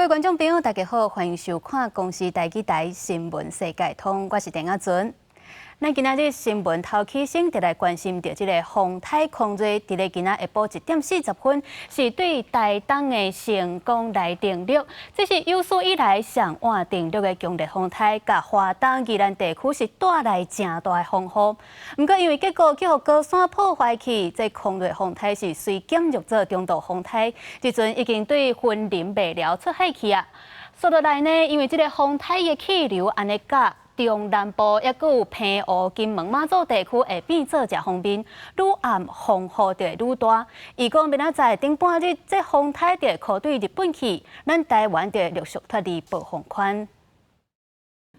觀眾朋友，大家好，歡迎收看公視台語台新聞世界通，我是鄭亞純。咱今仔日新聞頭起先，就來關心著這个風颱空瑞，佇咧今仔下晡1點40分，是對台東的成功來登陸。這是有史以來上晚登陸的強烈風颱，共花東宜蘭地區是帶來誠大的風雨。毋過因為結果去予高山破壞去，這空瑞風颱是隨減弱做中度風颱，這陣已經對雲林麥寮出海去啊。紲落來呢，因為這个風颱的氣流按呢佮中南部抑閣有澎湖、金門、馬祖地區會變做食鋒面，愈暗風雨就會愈大。預講明仔載頂半日，這風颱就會靠對日本去，咱台灣就會陸續脫離暴風圈。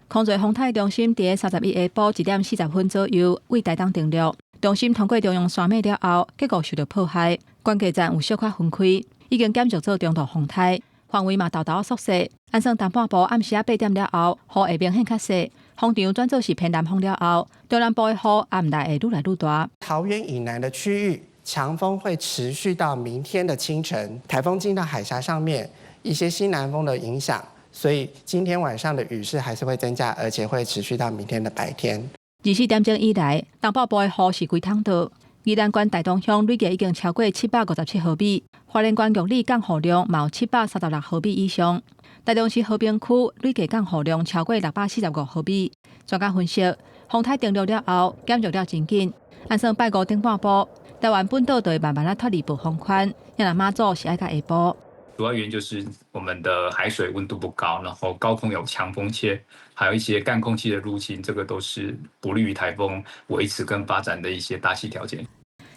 空瑞風颱中心佇31下晡1點40分左右，對台東登陸。中心通過中央山脈了後，結構受著破壞，關界站有小可分開，已經減弱做中度風颱，範圍嘛沓沓縮細。按算東半部暗時仔8點了後，雨會明顯較細。風場轉做是偏南風了後，中南部的雨暗內會愈來愈大。桃園以南的區域，強風會持續到明天的清晨。颱風進到海峽上面，一些西南風的影響，所以今天晚上的雨勢還是會增加，而且會持續到明天的白天。24點鐘以來，東北部的雨是規桶倒。宜蘭縣大東鄉累計已經超過757毫米，花蓮縣玉里降雨量嘛有736毫米以上。台中市和平區累計降雨量超過645毫米。專家分析，風颱登陸了後，減弱了真緊。按算拜五頂半晡，台灣本島就會慢慢仔脫離暴風圈，若馬祖是愛到下晡。主要原因就是我們的海水溫度不高，然後高空有強風切，還有一些乾空氣的入侵，這個都是不利於颱風維持跟發展的一些大氣條件。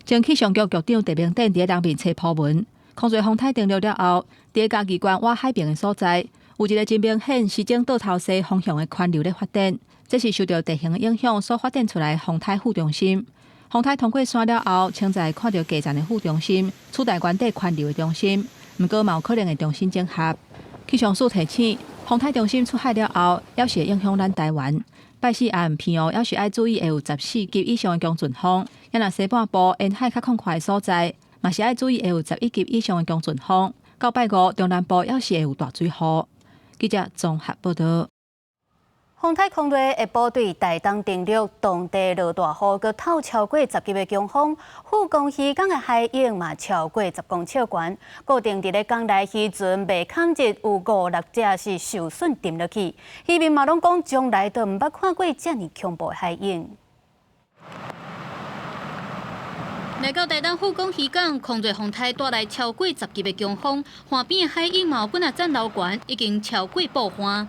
前氣象局局長鄭明典佇人面冊鋪文，空瑞風颱登陸了後，佇嘉義縣倚海邊的所在，有一个真明顯時鐘倒頭西方向的環流咧發展，這是受著地形的影響所發展出來的風颱副中心。風颱通過山了後，潛在看著低層的副中心取代原底環流的中心，毋過嘛有可能會重新整合。氣象署提醒，風颱中心出海了後，猶是會影響咱台灣。拜四暗澎湖猶是愛注意會有14級以上的強陣風，抑若西半部沿海較曠闊的所在，嘛是愛注意會有11級以上的強陣風。到拜五中南部猶是會有大水雨。記者綜合報導。風颱空瑞下晡對台東登陸，當地落大雨，閣透超過10級的強風。富岡漁港的海湧嘛超過10公尺懸。固定佇咧港內漁船袂空日有五六隻是受損沉落去。漁民嘛攏講，從來都毋捌看過遮爾恐怖的海湧。來到台東富岡漁港，空瑞風颱帶來超過10級的強風，岸邊的海湧嘛有幾若層樓懸，已經超過報岸。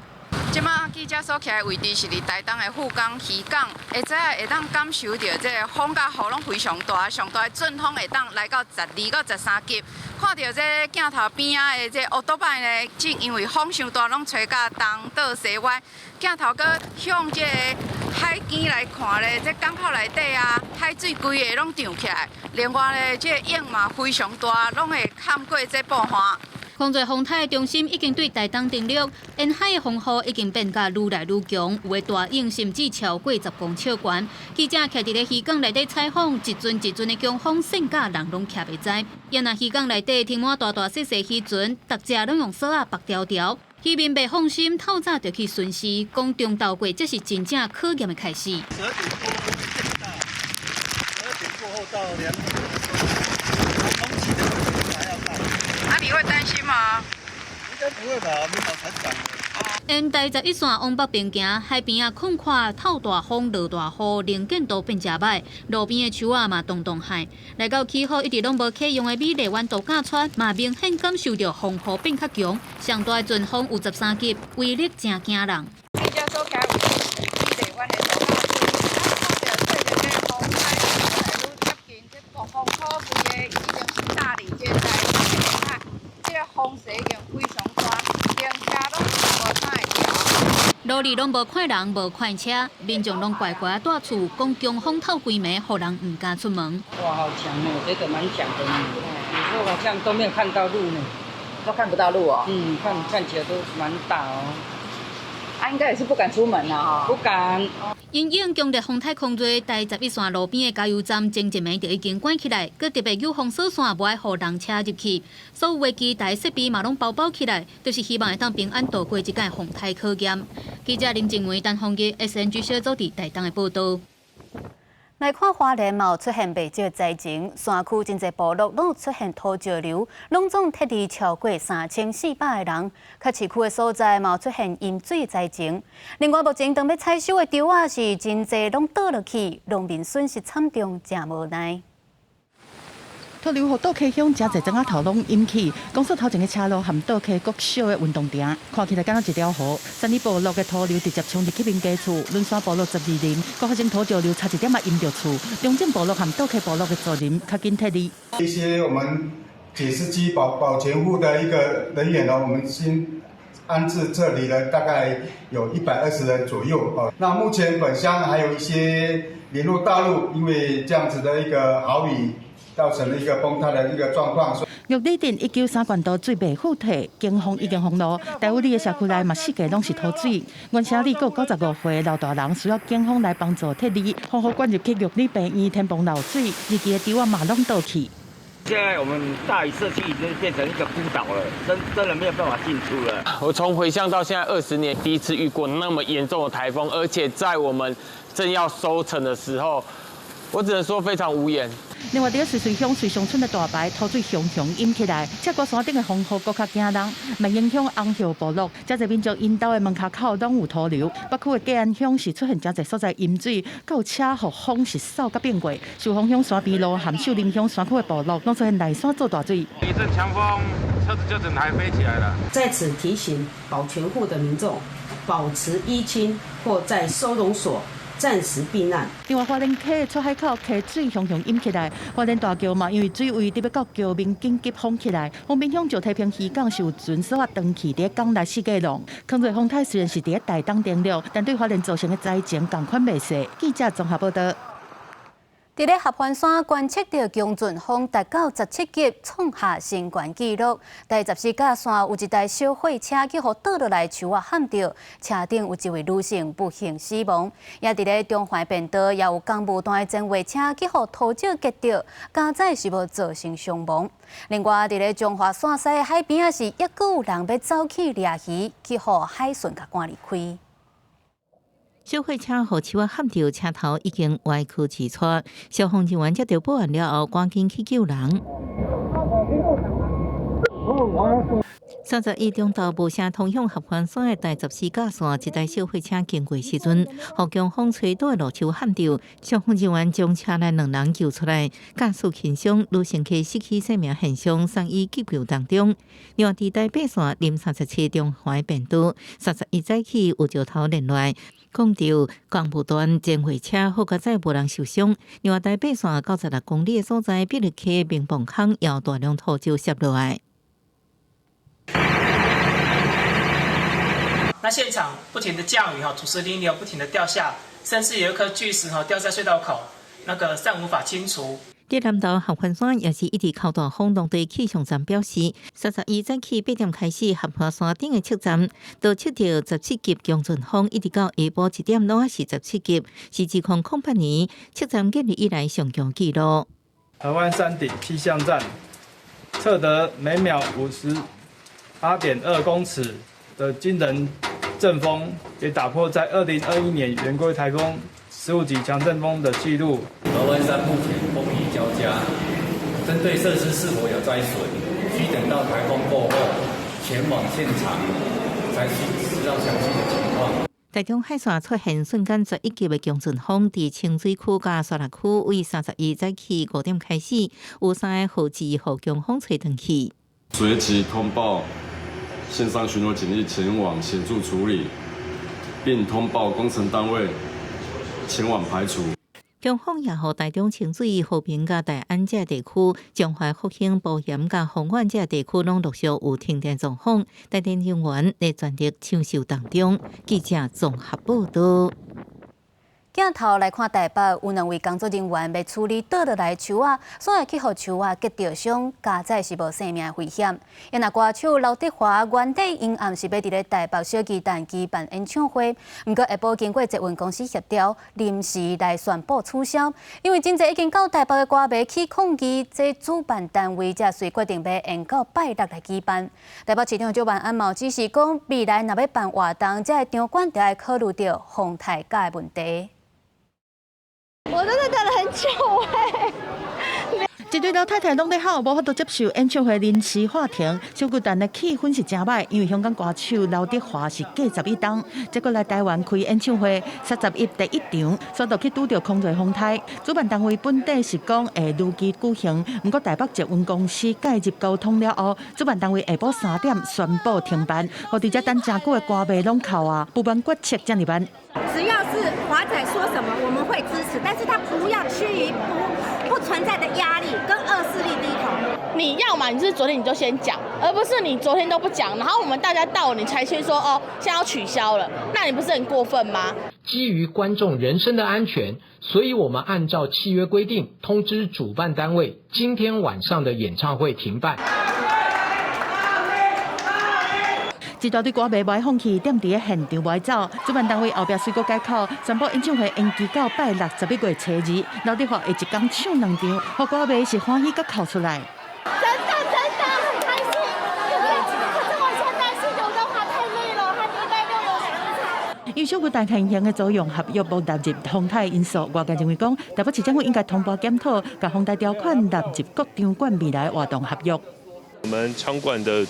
這馬記者所徛的位置是佇台東的富岡漁港，會知影會當感受著這个風佮雨攏非常大，上大的陣風會當來到12到13級。看著這鏡頭邊仔的這烏多擺呢，正因為風傷大，攏吹甲東倒西歪。鏡頭閣向這个海邊來看咧，這港口內底啊，海水規个攏漲起來。另外咧，這个湧嘛非常大，攏會冚過這報岸。空瑞風颱中心已經對台東登陸，沿海的風雨已經變甲愈來愈強，有的大湧甚至超過10公尺懸。記者徛佇咧漁港內底採訪，一陣一陣的強風，扇甲人攏徛袂知。抑若漁港內底停滿大大細細漁船，逐隻攏用索仔縛牢牢。漁民袂放心，透早就去巡視，講中晝過這是真正考驗的開始。 12點過更大，12點過後到2點，風起的還要大。啊，你會擔心嗎？應該不會吧，我們老船長。沿台11線往北邊行，海邊仔空曠，透大風、落大雨，能見度變誠歹，路邊的樹仔嘛動動害。來到起好一直攏無啟用的美麗灣度假村，嘛明顯感受著風雨變較強，上大的陣風有13級，威力誠驚人。記者所徛位置是美麗灣的度假村，咱看著最近這個風颱愈來愈接近，這暴風雨規个已經是炸佇這個台灣的海，這个風勢已經非常大，連車攏無啥會調。路裡攏無看人，無看車，民眾攏乖乖蹛厝，講強風透規暝，予人毋敢出門。哇，好強哦，這個蠻強的呢，有時候好像都沒有看到路呢，都看不到路哦。嗯，看看起來都蠻大哦。啊，應該也是不敢出門啦，哈。不敢。因應強烈風颱空瑞，台十一線路邊的加油站前一暝就已經關起來，閣特別有封鎖線，無愛予人車入去。所有的機台設備嘛攏包包起來，就是希望會當平安度過這屆風颱考驗。記者林靜維、陳鳳儀、SNG 小組佇台東的報導。來看花蓮嘛出現袂少災情，山區真濟部落攏出現土石流，攏總撤離超過3400個人。較市區的所在嘛出現淹水災情。另外，目前當欲採收的稻仔是真濟攏倒落去，農民損失慘重，誠無奈。土流予倒溪鄉誠濟庄仔頭攏淹去，公所頭前的車路和倒溪國小的運動場，看起來敢若一條河。三里部落的土流直接衝入去民家厝，輪山部落12林，閣發生土石流，差一點仔淹著厝。中正部落和倒溪部落的族人較緊撤離。一些我們解釋機保全戶的一個人員呢，我們先安置這裡呢，大概有120人左右。哦，那目前本鄉還有一些聯絡道路，因為這樣子的一個豪雨。造成了一個崩塌的一個狀況。玉里鎮193管道水袂復退，警方已經封路。大武里的社區內嘛，四界攏是土水。原城里閣有95歲老大人需要警方來幫助撤離。風雨灌入去玉里病院天棚漏水，日期的稻仔嘛攏倒去。現在我們大嶼社區已經變成一個孤島了，真的沒有辦法進出了。我從回鄉到現在20年，第一次遇過那麼嚴重的颱風，而且在我們正要收成的時候，我只能說非常無言。另外，佇瑞穗鄉瑞松村的大排土水熊熊淹起來，赤瓜山頂的風雨閣較驚人，嘛影響紅葉部落，誠濟民眾𪜶兜的門跤口攏有土流。北區的嘉安鄉是出現誠濟所在淹水，閣有車予風是掃甲變過。壽豐鄉山邊路和秀林鄉山區的部落，攏出現內山做大水。一陣強風，車子就整台飛起來了。在此提醒保全戶的民眾，保持衣輕或在收容所暫時避難。另外，花蓮溪出海口溪水熊熊淹起來，花蓮大橋嘛，因為水位得欲到橋面緊急封起來。豐濱鄉石梯坪漁港是有船索仔斷去佇港內四界浪。空瑞風颱雖然是佇台東登陸，但對花蓮造成的災情仝款袂細。記者綜合報道。佇咧合歡山觀測著強陣風達到17級，創下新懸紀錄。第十四甲線有一台小貨車去予倒落來樹仔撼著，車頂有一位女性不幸死亡。也佇咧中環便道也有工務段的前貨車去予土石擊著，佳哉是無造成傷亡。另外，佇咧中華線西的海邊仔是猶閣有人欲走去掠魚，去予海巡共趕離開。小貨車予樹仔撼著，車頭已經歪曲起出。消防人員接到報案了後，趕緊去救人。31中晝無聲通向合歡山的台十四甲線，一台小貨車經過時陣，予強風吹倒的路樹撼著，消防人員將車內兩人救出來，駕駛輕傷，女乘客失去生命現象，送醫急救當中。另外，佇台八線林37中環便道，31早起有石頭連落來，講著工務段前貨車好佳哉無人受傷。另外，台八線96公里的所在，碧綠溪明磅空有大量土石瀉落來。那現場不停的降雨哈，土石泥流不停的掉下，甚至有一顆巨石哈掉在隧道口，那個暫無法清除。佇南投合歡山也是一直靠大風，當地氣象站表示，31早起8點開始，合歡山頂的測站都測著17級強陣風，一直到下晡1點攏還是17級，是自2008年測站建立以來上強紀錄。合歡山頂氣象站測得每秒58.2公尺的驚人陣風，也打破在2021年圓規颱風15級強陣風的紀錄。合歡山目前風雨交加，針對設施是否有災損，需等到颱風過後前往現場才知道詳細的情況。台中海線出現瞬間11級的強陣風，佇清水區佮沙鹿區，為31早起5點開始，有三个號誌予強風吹斷去。隨即通報線上巡邏警力前往協助處理，並通報工程單位前往排除。強風也予台中清水、和平佮大安這地區、彰化復興、埔鹽佮豐原這地區，攏陸續有停電狀況，台電人員佇全力搶修當中。記者綜合報導。鏡頭來看台北，有兩位工作人員欲處理倒落來樹仔，煞會去予樹仔擊著傷，加載是無性命危險。啊歌手劉德華原底陰暗是欲佇咧台北小巨蛋舉辦演唱會，毋過下晡經過捷運公司協調，臨時來宣布取消。因為真濟已經到台北的歌迷去抗議，這主辦單位才遂決定欲延到拜六來舉辦。台北市長蔣萬安嘛指示講，未來若欲辦活動，這个場館著愛考慮著風颱假的問題。我真的等了很久哎！一對老太太攏咧哭，無法度接受演唱會臨時喊停。小巨蛋的氣氛是誠䆀，因為香港歌手劉德華是過11冬，這閣來台灣開演唱會，31第一場，煞就去拄著空濟風颱。主辦單位本底是講會如期舉行，毋過台北捷運公司介入溝通了後，主辦單位下晡3點宣布停辦，予佇遮等誠久的歌迷攏哭啊，不滿決策遮爾慢。只要是華仔說什麼，我們會支持，但是他不要趨於不存在的壓力跟惡勢力低頭。你要嘛，你是昨天你就先講，而不是你昨天都不講，然後我們大家到你才先說哦，現在要取消了，那你不是很過分嗎？基於觀眾人身的安全，所以我們按照契約規定通知主辦單位，今天晚上的演唱會停辦。一大堆歌迷無放棄，踮佇咧現場無走。主辦單位後壁隨閣改口，宣布演唱會延期到拜六11月初二。劉德華會一工唱兩場，予歌迷是歡喜閣哭出來。真的真的很開心，可是我現在擔心劉德華太累了，他禮拜六有兩場。因為小巨蛋現行的租用合約無納入風颱因素，外界認為講，台北市政府應該通盤檢討，共風颱條款納入各場館未來活動合約。我們場館的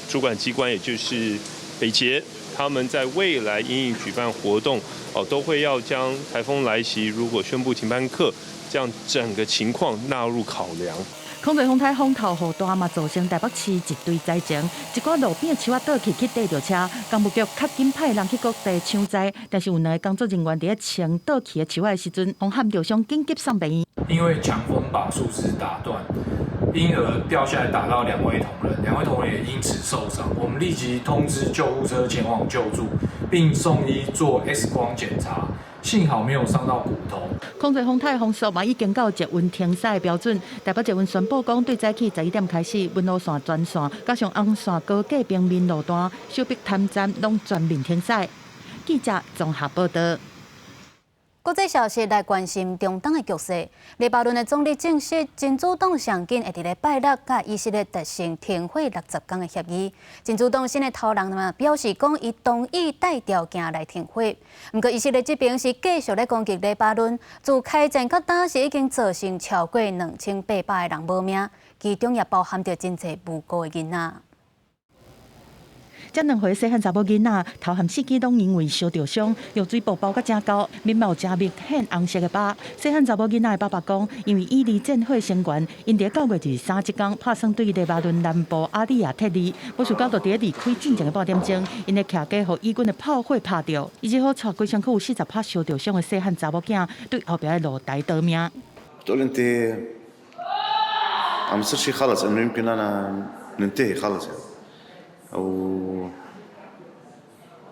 主管機關，也就是北捷，他們在未來因應舉辦活動，哦，都會要將颱風來襲，如果宣布停辦課，這樣整個情況納入考量。空濟風颱風頭雨大嘛，造成台北市一堆災情，一寡路邊樹仔倒去去硩著車，工務局較緊派人去各地搶災，但是有兩个工作人員佇咧清倒去的樹仔的時陣，予撼著傷，緊急送病院。因為強風把樹枝打斷，因而掉下來打到兩位同仁，兩位同仁也因此受傷。我們立即通知救護車前往救助，並送醫做 X 光檢查，幸好沒有傷到骨頭。空濟風颱風速嘛已經到捷運停駛的標準，台北捷運宣布講，對早起11點開始，文湖線全線加上紅線高架平面路段、小碧潭站攏全面停駛。記者綜合報道。國際消息來關心中東的局勢。黎巴嫩的總理證實，真主黨上緊會佇咧拜六佮以色列達成停火60工的協議。真主黨新的頭人嘛表示講，伊同意帶條件來停火。毋過以色列這邊是繼續咧攻擊黎巴嫩，自開戰到今是已經造成超過2800个人無命，其中也包含著真濟無辜的囡仔。這兩歲細漢查某囡仔頭和四肢攏因為燒著傷，藥水薄包甲誠厚，面貌誠明顯紅色的疤。細漢查某囡仔的爸爸講，因為以黎戰火聲援，𪜶佇9月23這工拍算對黎巴嫩南部阿里亞撤離，無想到就佇咧離開進前的半點鐘，𪜶的騎機予以軍的炮火拍著，伊只好帶規身軀有40拍燒著傷的細漢查某囝對後壁的露台逃命。 تقول انت عم يصير شيء خلص انه يمكن انا ننتهي خلص يعني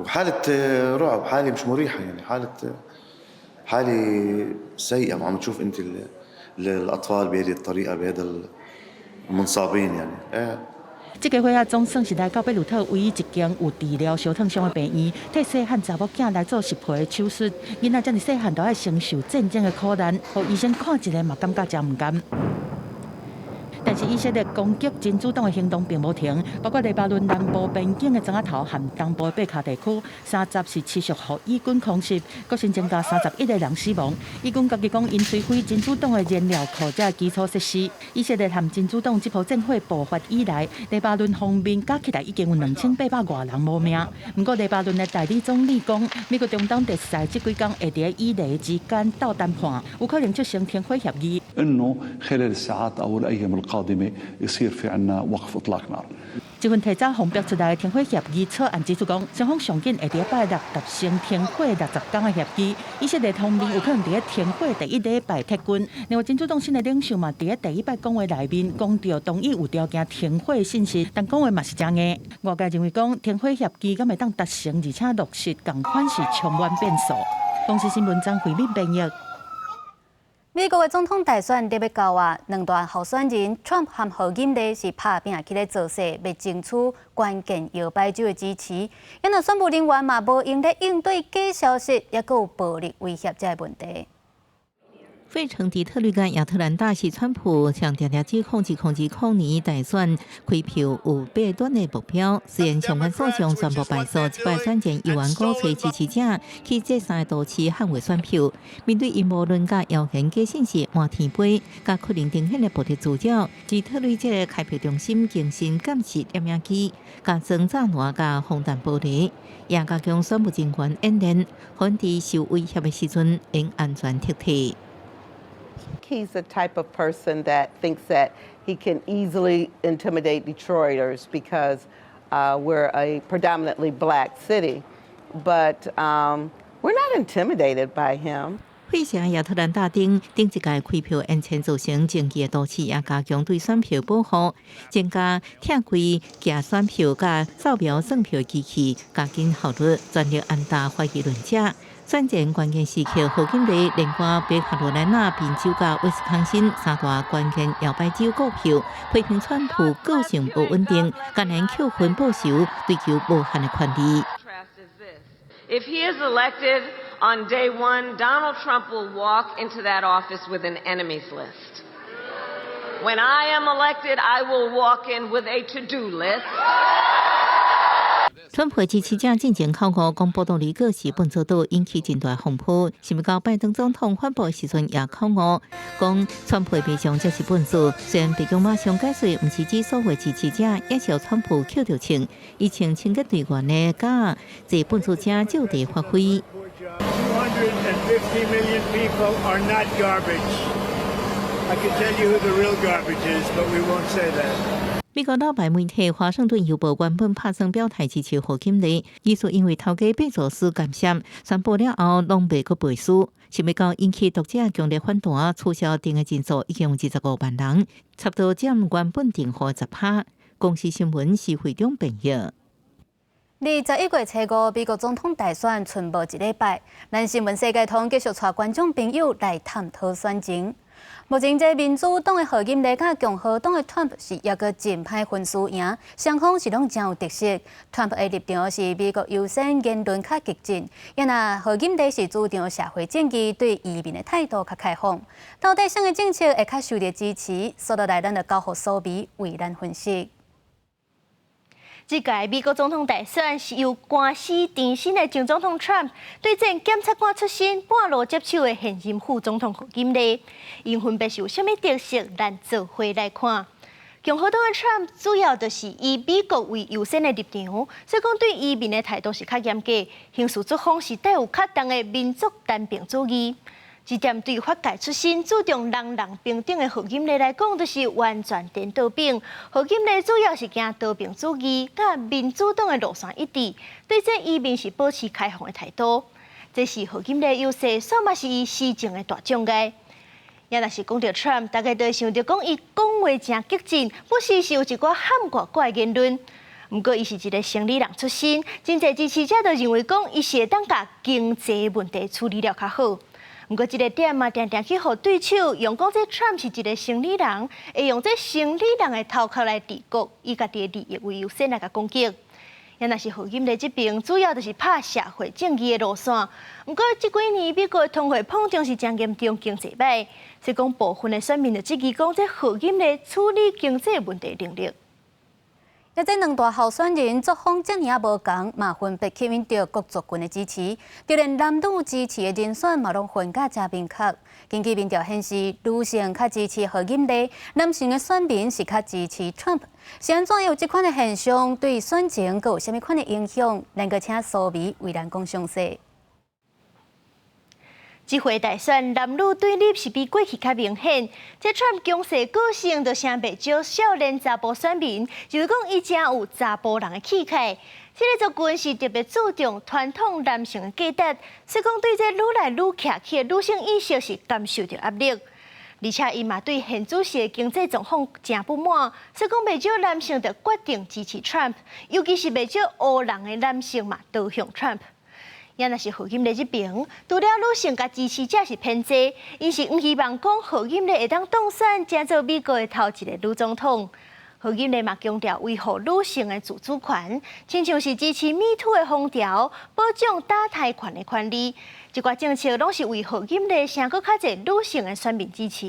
وحالة رعب، حالة مش مريحة، يعني حالة سيئة. ما عم تشوف انت الاطفال بهذه الطريقة، بهذا المنصابين يعني ايه。這個火仔總算是來到貝魯特唯一一間有治療燒燙傷的病院，替細漢查某囝來做翕皮的手術。囡仔遮爾細漢都愛承受戰爭的苦難，予醫生看一下嘛，感覺誠毋甘。但是以色列攻擊真主黨的行動並無停，包括黎巴嫩南部邊境的磚仔頭和東部的貝卡地區，30是持續予以軍空襲，閣新增加31個人死亡。以軍家己講，𪜶摧毀真主黨的燃料庫這基礎設施。以色列和真主黨這波戰火爆發以來，黎巴嫩方面加起來已經有2800外人無命。毋過黎巴嫩的代理總理講，美國中東特使這幾工會佇以黎之間鬥談判，有可能促成停火協議。 إنه خلال الساعات أو الأيام القادمة يصير في عنا وقف إطلاق نار。這份提早發表出來的停火協議草案指出講，雙方上緊會佇拜六達成停火60工的協議。以色列方面有可能佇咧停火第一禮拜撤軍。另外，真主黨新的領袖嘛，佇咧第一擺講話內面講著同意有條件停火的信息，但講話嘛是誠硬。外界認為講停火協議敢會當達成，而且落實，仝款是充滿變數。公視新聞張惠敏編譯。美國的總統大選欲到啊，兩大候選人川普和賀錦麗是拍拚起咧造勢，欲爭取關鍵搖擺州的支持。因為選務人員嘛無閒咧應對假消息，抑閣有暴力威脅這个問題。費城、底特律佮亞特蘭大是川普向定定指控2020年大選開票有弊端的目標。雖然相關訴訟全部敗訴，這擺選前猶原鼓吹支持者去這三个都市捍衛選票。面對陰謀論佮謠言假信息滿天飛，佮可能呈現的暴力滋擾，底特律這个開票中心更新監視攝影機，加裝柵欄佮防彈玻璃，也加強選務人員演練，予𪜶受威脅的時陣會安全撤退。 He's the type of person that thinks that he can easily intimidate Detroiters because we're a predominantly black city. But we're not intimidated by him. 費城、亞特蘭大等頂一屆開票延遲造成爭議的都市，也加強對選票保護，增加拆開寄選票佮掃描算票機器，加緊效率，全力按打懷疑論者。選戰關鍵時刻，賀錦麗連貫北卡羅來納、賓州佮威斯康辛三大關鍵搖擺州告票，批評川普個性無穩定，甘願扣分報仇，追求無限的權力。 If he is elected on day one, Donald Trump will walk into that office with an enemies list. When I am elected, I will walk in with a to-do list. 川普支持者進前口誤講波多黎各是糞埽島，引起真大風波。想欲到拜登總統反駁時陣也口誤講川普的面相才是糞埽。雖然白宮馬上解釋，毋是指所有支持者，也是予川普抾著槍，伊穿清潔隊員的甲坐糞埽車就地發揮。 250 million people are not garbage. I can tell you who the real garbage is, but we won't say that. 美國老牌媒體《華盛頓郵報》原本拍算表態支持賀錦麗，疑似因為頭家貝佐斯干涉，宣布了後攏袂閣背書，想欲到引起讀者強烈反彈，取消訂的人數已經有25萬人，差不多佔原本訂戶10%。公視新聞施惠中編譯。21月初5，美國總統大選賰無一禮拜，咱新聞世界通繼續帶觀眾朋友來探討選情。目前，這民主黨的賀錦麗佮共和黨的川普是猶閣真歹分輸贏，雙方是攏真有特色。川普的立場是美國優先，言論較激進；啊若賀錦麗是主張社會正義，對移民的態度較開放。到底啥个政策會較受著支持？紲落來，咱就交予蘇美為咱分析。這屆美國總統大選是由官司纏身的前總統 Trump 對戰檢察官出身、半路接手的現任副總統賀錦麗，𪜶分別是有啥物特色？咱做伙來看。共和黨的 Trump 主要就是以美國為優先的立場，所以講對移民的態度是較嚴格，行事作風是帶有較重的民族單邊主義。這點對法界出身、注重人人平等的賀錦麗來講，就是完全顛倒反。賀錦麗主要是行多邊主義，佮民主黨的路線一致，對這移民是保持開放的態度。這是賀錦麗優勢，煞嘛是伊施政的大障礙。也若是講著 Trump，大家都會想著講伊講話誠激進，不時是有一寡喊怪怪言論。毋過，伊是一个生理人出身，真濟支持者都認為講伊是會當共經濟問題處理了較好。毋過，這个點嘛，定定去予對手用講這 Trump 是一个生理人，會用這生理人的頭殼來治國，以家己的利益為優先來共攻擊。也若是賀錦麗這邊，主要就是拍社會正義的路線。毋過，這幾年美國的通貨膨脹是誠嚴重，經濟䆀，所以講部分的選民就質疑講，這賀錦麗處理經濟問題能力。啊，這兩大候選人作風遮爾仔無仝，嘛分別吸引著各族群的支持，就連男女支持的人選嘛攏分甲誠明確。根據民調顯示，女性較支持賀錦麗，男性的選民是較支持 Trump。是按怎有這款的現象，對選情閣有啥物款的影響？咱閣請蘇美為咱講詳細。這回大選男女對立是比過去較明顯。這川普強勢個性就成袂少少年查埔選民，就是講伊誠有查埔人的氣概。這个族群是特別注重傳統男性的價值，所以講對這愈來愈徛起的女性意識是感受著壓力。而且伊嘛對現主時的經濟狀況誠不滿，所以講袂少男性就決定支持 Trump，尤其是袂少黑人的男性嘛倒向 Trump。也若是賀錦麗這邊，除了女性佮支持者是偏濟，𪜶是毋希望講賀錦麗會當當選，成做美國的頭一个女總統。賀錦麗嘛強調維護女性的自主權，親像是支持 Me Too 的風潮，保障墮胎權的權利。這寡政策攏是為賀錦麗爭閣較濟女性的選民支持。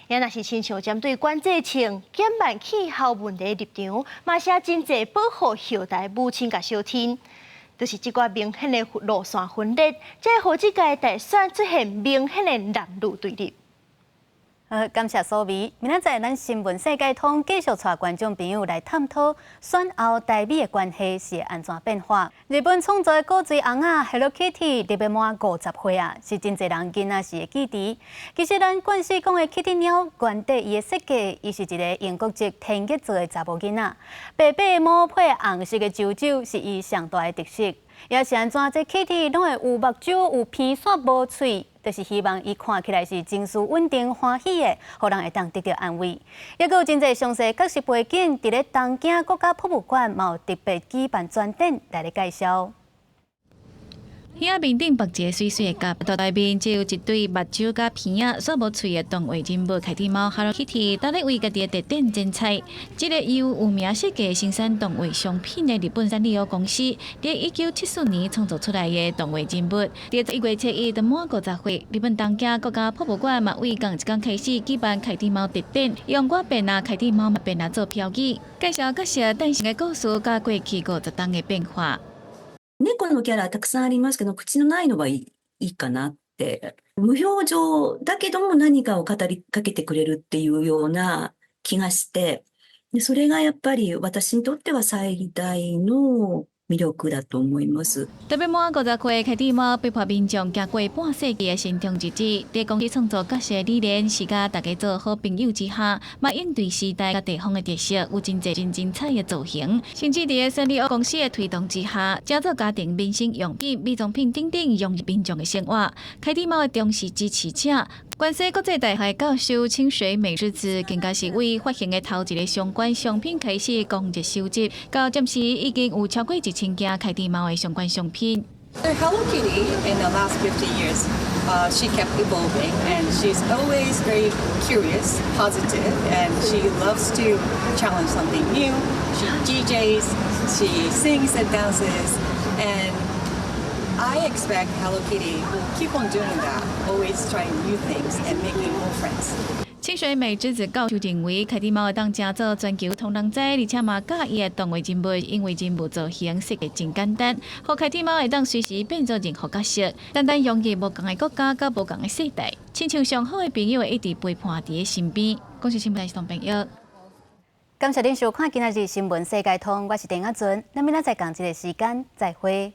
也若是親像針對管制銃、減慢氣候問題的立場，嘛寫真濟保護後代母親佮小天。就是這寡明顯的路線分裂，才會予這屆大選出現明顯的男女對立。好，感謝蘇美。明仔載咱新聞世界通繼續帶觀眾朋友來探討選後台美的關係是按怎變化。日本創造的古錐尪仔 Hello Kitty 特別滿50歲啊，是真濟人囡仔時的記憶。其實咱慣勢講的 Kitty 貓，原底伊的設計，伊是一个英國籍天蠍座的查某囡仔，白白的毛配紅色的啾啾，是伊上大的特色。也是按怎這 Kitty 攏會有目睭有鼻紲無喙。就是希望伊看起來是情緒穩定、歡喜的，予人會當得著安慰。抑閣有真濟詳細角色背景，佇咧東京國家博物館嘛有特別舉辦專展來咧介紹。耳仔面頂縛一个媠媠的夾，大內面只有一對目睭佮鼻仔，煞無喙的動畫人物凱蒂貓 Hello Kitty，搭咧為家己的特展剪彩。這个由有名設計生產動畫商品的日本三麗鷗公司，佇1974年創造出來的動畫人物，佇1月7日就滿50歲。日本東京國家博物館嘛，為仝一工開始舉辦凱蒂貓特展，用我變啊凱蒂貓嘛變啊做標語，介紹角色誕生的故事佮過去50冬的變化。猫のキャラたくさんありますけど、口のないのがいいかなって。無表情だけども何かを語りかけてくれるっていうような気がして、で、それがやっぱり私にとっては最大の魅力だと思います。特別滿50歲，凱蒂貓陪伴民眾行過半世紀的成長日子，佇公司創造角色理念是佮大家做好朋友之下，嘛應對時代佮地方的特色，有真濟真精彩的造型。甚至佇三麗鷗公司的推動之下，製造家庭民生用品、美妝品等等融入民眾的生活。凱蒂貓的忠實支持者，關西國際大學教授清水美智子，更加是為發行的頭一个相關商品開始廣熱收集，到暫時已經有超過1000件凱蒂貓的相關商品。 Hello Kitty in the last 50 years, she kept evolving and she's always very curious, positive, and she loves to challenge something new. She DJs, she sings and dances, and I expect Hello Kitty will keep on doing that, always trying new things and making more friends. 清水美智子教授認為，凱蒂貓會當成做全球通人知，而且嘛佮意的動畫人物，因為人物造型設計真簡單，予凱蒂貓會當隨時變做任何角色，單單融入無仝的國家佮無仝的世代，親像上好的朋友會一直陪伴佇身邊。公視新聞台朋友。感謝恁收看今仔日新聞世界通，我是鄧阿尊，咱明仔載仝一个時間再會。